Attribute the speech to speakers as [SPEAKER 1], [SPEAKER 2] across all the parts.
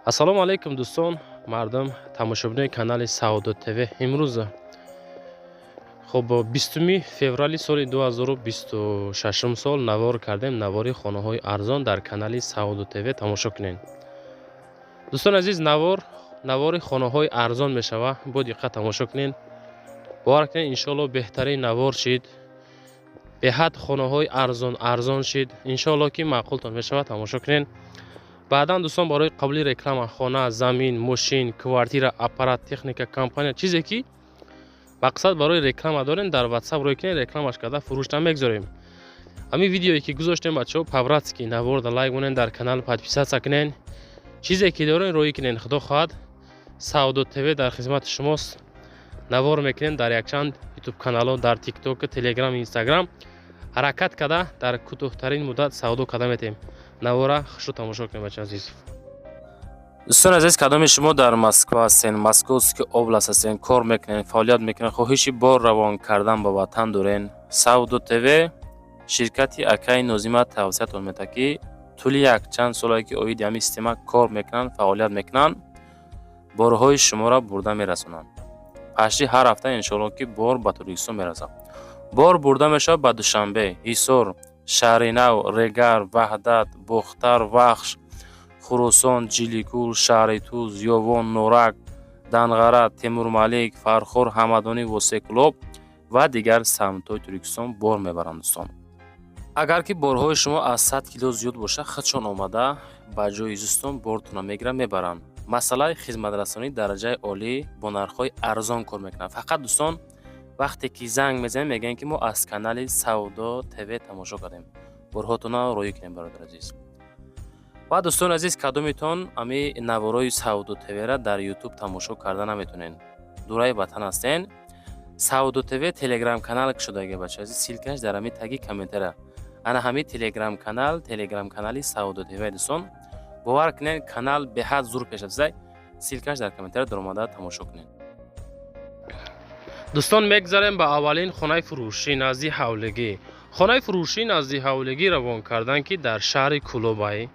[SPEAKER 1] Ассалому алайкум, дӯстон, мардум, тамошобинои канали Савдо ТВ. Имрӯз, хуб, 20 феврали соли 2026 сол навор кардем, навори хонаҳои арзон дар канали Савдо ТВ тамошо кунед. Дӯстони азиз, навор навори хонаҳои арзон мешава, бо диққат тамошо кунед. Бовар кунед, иншоалло, беҳтарин навор шид, беҳад хонаҳои арзон арзон шид, иншоалло, ки маъқултон мешавад, тамошо кунед. Баъдан, дӯстон, барои қабули реклама, хона, замин, мошин, квартира, аппарат, техника, компания, чизе ки мақсад барои реклама дорем, дар WhatsApp рӯй кунед, рекламаш карда фурӯшта мегзорем. Ҳамин видеое ки гузоштем, бачаҳо, по-братски наворда лайк монед, дар канал подписаться кунед, чизе ки дорем, рӯй кунед. Худо хоҳад, Савдо ТВ дар хизмати шумост. Навор мекунем дар якчанд ютуб каналҳо, дар Тикток, Телеграм, Инстаграм. Ҳаракат карда дар кӯтоҳтарин муддат савдо карда метем. Навора хушрӯ тамошо кунед, бача азиз.
[SPEAKER 2] Дӯстони азиз, кадоми шумо дар Москва ҳастен, Московский область ҳастен, кор мекунед, фаъолият мекунед, хоҳиши бор равон кардан ба ватан дорен, Савдо ТВ ширкати акаи Нозима тавсиятон медиҳад, ки тӯли якчанд солае ки оиди ҳамин система кор мекунанд, фаъолият мекунанд, борҳои шуморо бурда мерасонанд. Пашти ҳар ҳафта, иншоалло, ки бор ба Тоҷикистон мерасад. Бор бурда мешавад ба Душанбе, Ҳисор, Шаҳри Нав, Регар, Ваҳдат, Бохтар, Вахш, Хуросон, Ҷиликул, шаҳри Туз, Ёвон, Норак, Данғара, Темурмалик, Фархор, Ҳамадонӣ, Восекӯлоб ва дигар самтҳои Тоҷикистон бор мебаранд. Дӯстон, агар ки борҳои шумо аз 100 кило зиёд бошад, худшон омада ба ҷои зистон бортонро мегиранд, мебаранд. Масъалаи хизматрасонии дараҷаи олӣ, бо нархҳои арзон кор мекунанд. Фақат, дӯстон, вақте ки занг мезанем, мегӯем, ки мо аз канали Савдо ТВ тамошо кардем, борҳотонро роӣ кунем, бародар азиз. Ва, дӯстони азиз, кадомитон ами наворои Савдо ТВра дар Ютуб тамошо карда наметонен, дураи ватан ҳастен, Савдо ТВ телеграм канал кушодаги, бача азиз, ссылка ш дар ҳами таги комментария. Ана ҳами телеграм канал, телеграм канали Савдо ТВ. Дӯстон, бовар кунед, канал беҳад зур пешрафтазай. Ссылка ш дар комментария, даромада тамошо кунед.
[SPEAKER 1] Дӯстон, мегзарем ба аввалин хонаи фурӯшӣ назди ҳавлигӣ. Хонаи фурӯшӣ назди ҳавлигӣ равон кардан, ки дар шаҳри Кӯлобай,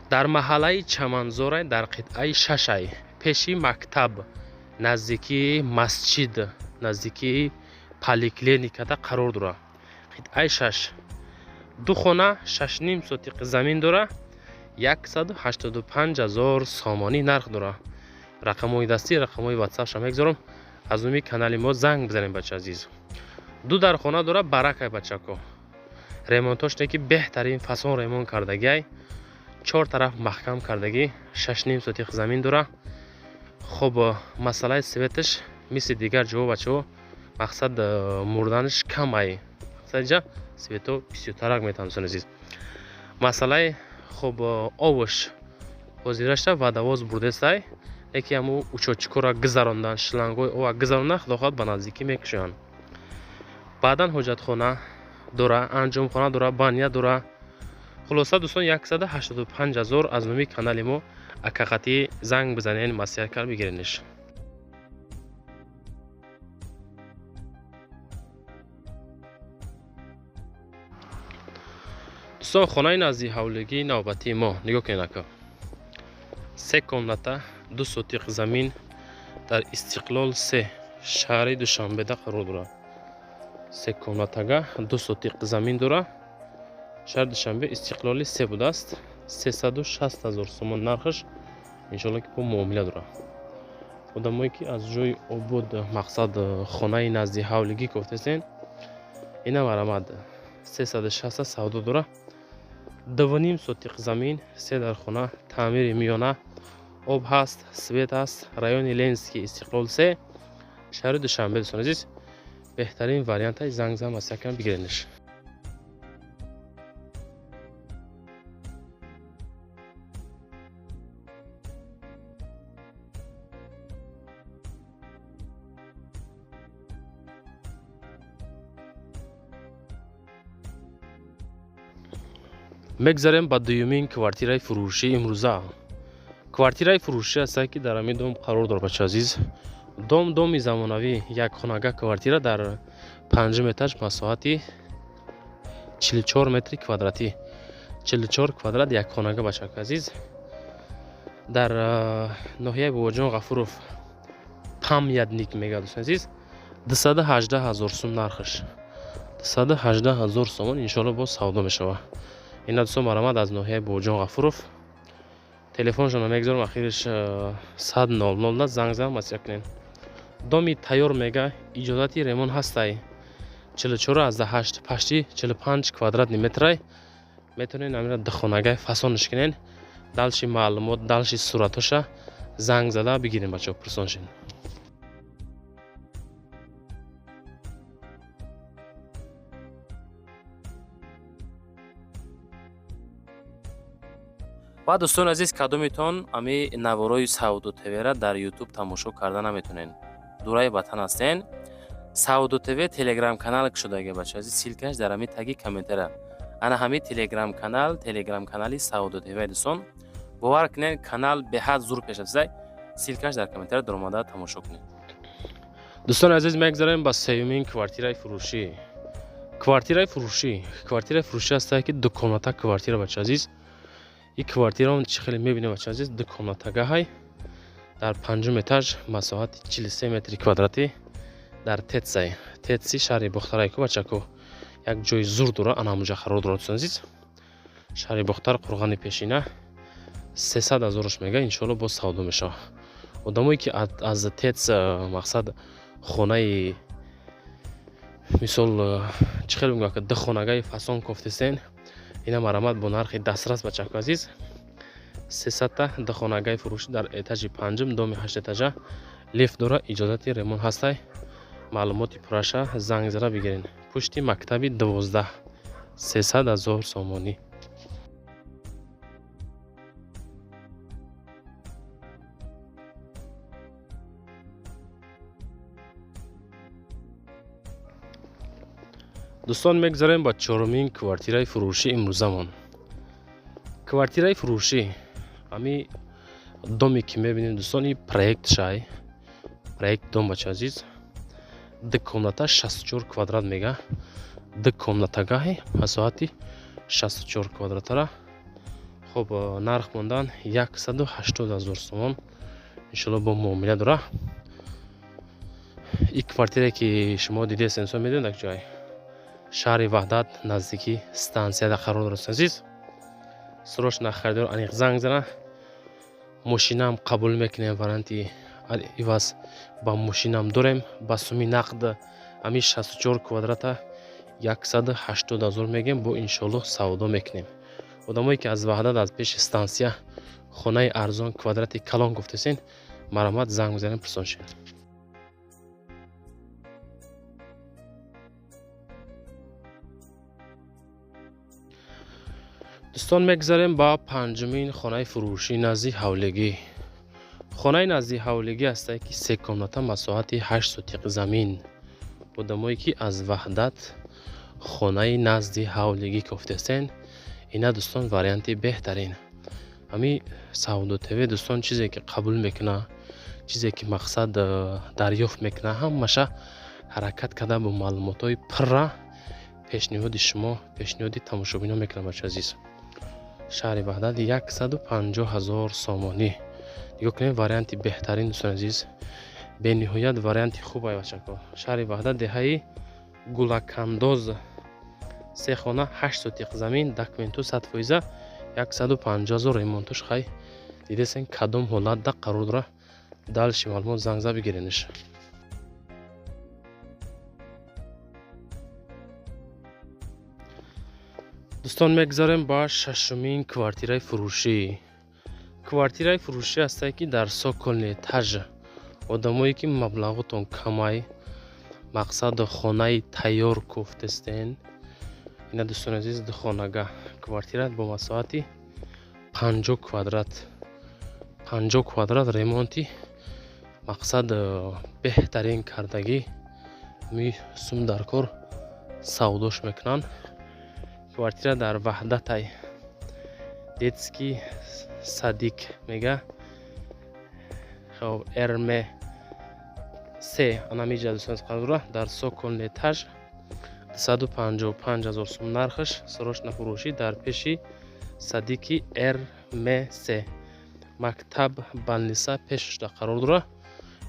[SPEAKER 1] дар маҳаллаи Чаманзорай, дар қитъаи шашай, пеши мактаб, наздикии масҷид, наздикии поликлиникада қарор дорад. Қитъаи шаш, ду хона, 6,5 сотиқ замин дора, 185 000 сомонӣ нарх дора. Рақамҳои дастӣ, рақамҳои ватсапша мегзорам, аз номи канали мо занг бизанем, бача азиз. Ду дархона дора, баракай, бачако. Ремонтош не ки беҳтарин фасон ремонт кардагиай, чор тараф маҳкам кардагӣ, 6,5 сотиқ замин дора. Хуб, масъалаи свет аш мисли дигар ҷо, бачаҳо, мақсад, мурданаш кам ай, мақсад, инҷа свет о бисёртарак метавон, дӯстони азиз. Масъалаи, хуб, овош ҳозирашта водовоз бурдестай, яке ҳаму учётчик ора гузарондан, шлангҳои ова гузарондан, худо хоҳад, ба наздикӣ мекушоянд. Баъдан ҳоҷатхона дора, анҷомхона дора, баня дора. Хулоса, дӯстон, 185 000. Аз номи канали мо акақатӣ занг бизанен, маслиҳат кард бигиренеш. Дӯстон, хонаи назди ҳавлигии навбатии мо, нигоҳ кунед, ака, се комната, 2 сотиқ замин, дар Истиқлол се, шаҳри Душанбеда қарор дорад. Се комнатага, 2 сотиқ замин дора, шаҳри Душанбе, Истиқлоли се будааст. 360 000 сомон нархаш, иншоалло, ки бо муомила дорад. Одамое ки аз ҷои обод, мақсад, хонаи назди ҳавлигӣ кофтесен, ина марамад, 360 савдо дора. 2,5 сотиқ замин, се дархона, таъмири миёна, об ҳаст, свет ҳаст. Райони Ленинский, Истиқлол се, шаҳри Душанбе. Дӯстони азиз, беҳтарин вариантай, занг зан, маслиҳат кунам, бигиренеш. Мегзарем ба дуюмин квартираи фурӯшии имрӯза. Квартираи фурӯшӣ ҳастае, ки дар ҳамин дом қарор дорад, бача азиз. Дом доми замонавӣ, якхонага квартира дар панҷум этаж, масоҳати 44 метри квадратӣ, 44 квадрат, якхонага, бачака азиз. Дар ноҳияи Бобоҷон Ғафуров, Памятник мега, дӯстони азиз, 218 ҳазор сум нархаш, 218 ҳазор сомон. Иншоалло, боз савдо мешавад. Ина, дӯстон, марамад аз ноҳияи Бобоҷон Ғафуров. Телефоншонро мегузорам, ахириш 100 00 да занг зан, маслиҳат кунед. Доми тайёр мега, иҷозати ремонт ҳастай, 44,8, почти 45 квадратный метрай. Метавонед амира духонагай фасонаш кунед. Дальше маълумот, дальше суратоша занг зада бигирем, бачаҳо, пурсон шед.
[SPEAKER 2] Ва, дӯстони азиз, кадомитон ами наворои Савдо ТВра дар Ютуб тамошо карда наметонед, дураи ватан ҳастен, Савдо ТВ телеграм канал кушодаги, бача азиз. Ссылка ш дар ҳами таги комментара. Ана ҳами телеграм канал, телеграм канали Савдо ТВ. Дӯстон, бовар кунед, канал беҳад зур пеш рафтаи. Ссылка ш дар комментара, даромада тамошо кунед.
[SPEAKER 1] Дӯстони азиз, мегзарем ба сеюмин квартираи фурӯшӣ. Квартираи фурӯшӣ ҳастае, ки дукомната квартира, бача азиз. Ин квартираон чӣ хеле мебинем, бача азиз, дукомнатагаҳай, дар панҷум этаж, масоҳати 43 метри квадратӣ, дар ТЭЦай, ТЭЦи шаҳри Бохтарайку, бачаку, як ҷои зур дора, ана ҳамуҷа қарор дорад, дӯстони азиз. Шаҳри Бохтар, Қурғани пешина. 300 ҳазораш мега, иншоалло, боз савдо мешавад. Одамое ки аз ТЭЦ, мақсад, хонаи, мисол, чӣ хеле мегӯяд, ки духонагаи фасон кофтесен, ина марамат бо нархи дастрас, бачаку азиз. Сесадта духонагаи фурӯшӣ дар этажи панҷум, доми ҳаштэтажа, лифт дора, иҷозати ремонт ҳастай. Маълумоти пурраша занг зада бигирен. Пушти мактаби 12, 300 ҳазор сомонӣ. Дӯстон, мегзарем ба чорумин квартираи фурӯшӣ имрӯзамон. Квартираи фурӯшӣ, ҳами доме ки мебинем, дӯстон, и проект шай, проект дом, бача азиз. Ду комната, 64 квадрат мега. Ду комнатагаҳи, масоҳати 64 квадратара. Хуб, нарх мондан 180 ҳазор сомон, иншоалло, бо муомила дора. И квартире ки шумо дидест, инсон медонед, як ҷой шаҳри Ваҳдат, наздики стансияда қарор дорад. Азиз, срочно харидор аниқ занг зана. Мошинаам қабул мекунем, варианти иваз ба мошинам дорем. Ба суми нақд ҳамин 64 квадрата 180 ҳазор мегем, бо иншоаллоҳ савдо мекунем. Одамое ки аз Ваҳдат, аз пеши стансия хонаи арзон, квадрати калон гуфтесен, марҳамат, занг бизанем, пурсон шавед. Дӯстон, мегзарем ба панҷумин хонаи фурӯшӣ назди ҳавлигӣ. Хонаи назди ҳавлигӣ ҳастае, ки се комната, масоҳати 8 сотиқ замин. Одамое ки аз Ваҳдат хонаи назди ҳавлигӣ кофтесен, ина, дӯстон, варианти беҳтарин. Ҳами Савдо ТВ, дӯстон, чизе ки қабул мекуна, чизе ки, мақсад, дарёфт мекуна, ҳамаша ҳаракат карда бо маълумотҳои пурра пешниҳоди шумо, пешниҳоди тамошобинон мекунам, бача азиз. Шаҳри Ваҳдат, 150 ҳазор сомонӣ. Нигоҳ кунед, варианти беҳтарин, дӯстони азиз, бениҳоят варианти хуб ай, бачако. Шаҳри Ваҳдат, деҳаи Гулакандоз, се хона, 8 сотиқ замин, документу 100%, 150 ҳазор. Ремонтуш хай дидесен, кадом ҳолатда қарор дора. Дальше маълумот занг зад бигирениш. Дӯстон, мегзарем ба шашумин квартираи фурӯшӣ. Квартираи фурӯшӣ ҳастае, ки дар цокольный этаж. Одамое ки маблағотон камай, мақсад, хонаи тайёр кофтестен, ина, дӯстони азиз, духонага квартира бо масоҳати 50 квадрат, 50 квадрат, ремонти, мақсад, беҳтарин кардагӣ. Ми сум дар кор савдош мекунанд. Квартира дар Ваҳдатай, детский садик мега. Хоб, РМ се анамиҷа, дӯстон, қарор дар цокольный этаж, 255 ҳазор сум нархаш. Срочно фурӯшӣ, дар пеши садики РМС. Мактаб, больница пешашда қарор дорад.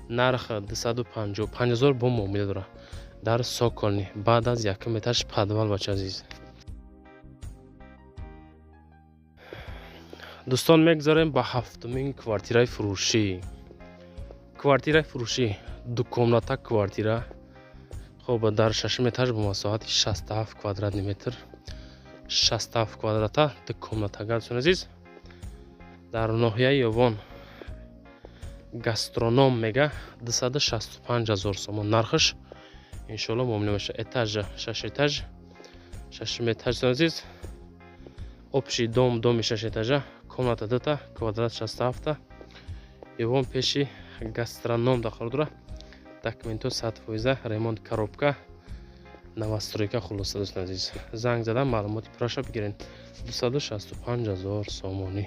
[SPEAKER 1] Нарх 255 ҳазор, бо муомила дорад. Дар цокольный, баъд аз якум этаж подвал, бача азиз. Дӯстон, мегузарем ба ҳафтумин квартираи фурӯшӣ. Квартираи фурӯшӣ, двухкомната квартира. Хоб, дар шашум этаж бо масоҳати 67 квадратный метр, 67 квадрата, двухкомната, дӯстони азиз, дар ноҳияи Ёвон, гастроном мега, 265 ҳазор сомон нархаш, иншоалло муомила мешавад. Этаж шаш этаж, шашум этаж, дӯстони азиз, общий дом, доми шаш этажа, комната дута, квадрат 67-та. Ёвон, пеши гастроном да қарор дорад. Документҳо 100%, ремонт, коробка, новостройка. Хулоса, дӯстони азиз, занг задан, маълумоти пурраша бигирен. 265 ҳазор сомонӣ.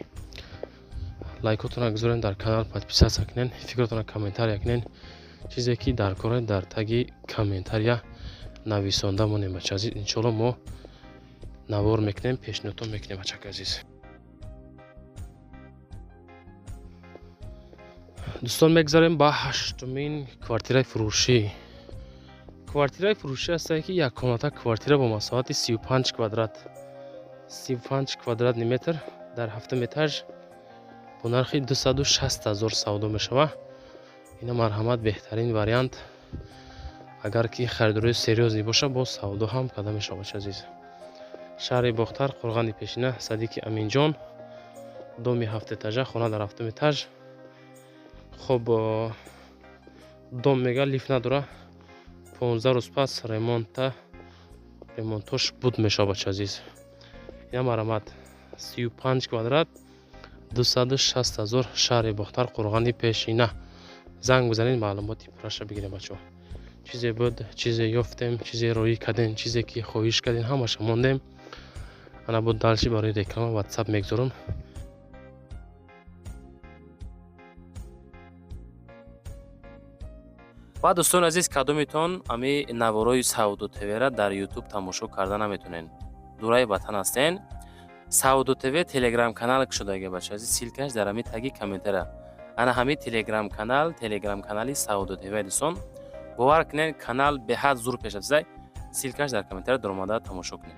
[SPEAKER 1] Лайкотонро гузорен, дар канал подписаться кунен, фикротонро комментария кунен. Чизе ки дар кора, дар таги комментария нависонда монем, бача азиз. Иншоалло, мо навор мекунем, пешниҳодтон мекунем, бачаки азиз. Дӯстон, мегузарем ба ҳаштумин квартираи фурӯшӣ. Квартираи фурӯшӣ ҳастае, ки яккомната квартира бо масоҳати 35 квадрат, 35 квадратный метр, дар ҳафтум этаж бо нархи 260 ҳазор савдо мешавад. Ина, марҳамат, беҳтарин вариант. Агар ки харидорои серьёзный боша, боз савдо ҳам карда мешавад, бача азиз. Шаҳри Бохтар, Қурғани Пешина, садики Аминҷон, доми ҳафтэтажа, хона дар ҳафтум этаж. Хоб, дом мега лифт надора, 15 рӯз пас ремонтош буд мешавад, бача азиз. Ина, марҳамат, 35 квадрат, 260 ҳазор, шаҳри Бохтар, Қурғани Пешина. Занг бизанед, маълумоти пурраша бигиред, бачаҳо. Чизе буд, чизе ёфтем, чизе роӣ кардем, чизе ки хоҳиш кардем, ҳамаша мондем. Ана, буд дальше барои реклама Ватсап мегузорам.
[SPEAKER 2] Ва, дӯстони азиз, кадомитон ами наворои Савдо ТВра дар Ютуб тамошо карда наметонен, дураи ватан ҳастен, Савдо ТВ телеграм канал кушодаги, бача азиз. Ссылкаш дар ҳами таги комментара. Ана ҳами телеграм канал, телеграм канали Савдо ТВ. Дӯстон, бовар кунед, канал беҳад зур пешрафтазай. Ссылкаш дар комментара, даромада тамошо кунед.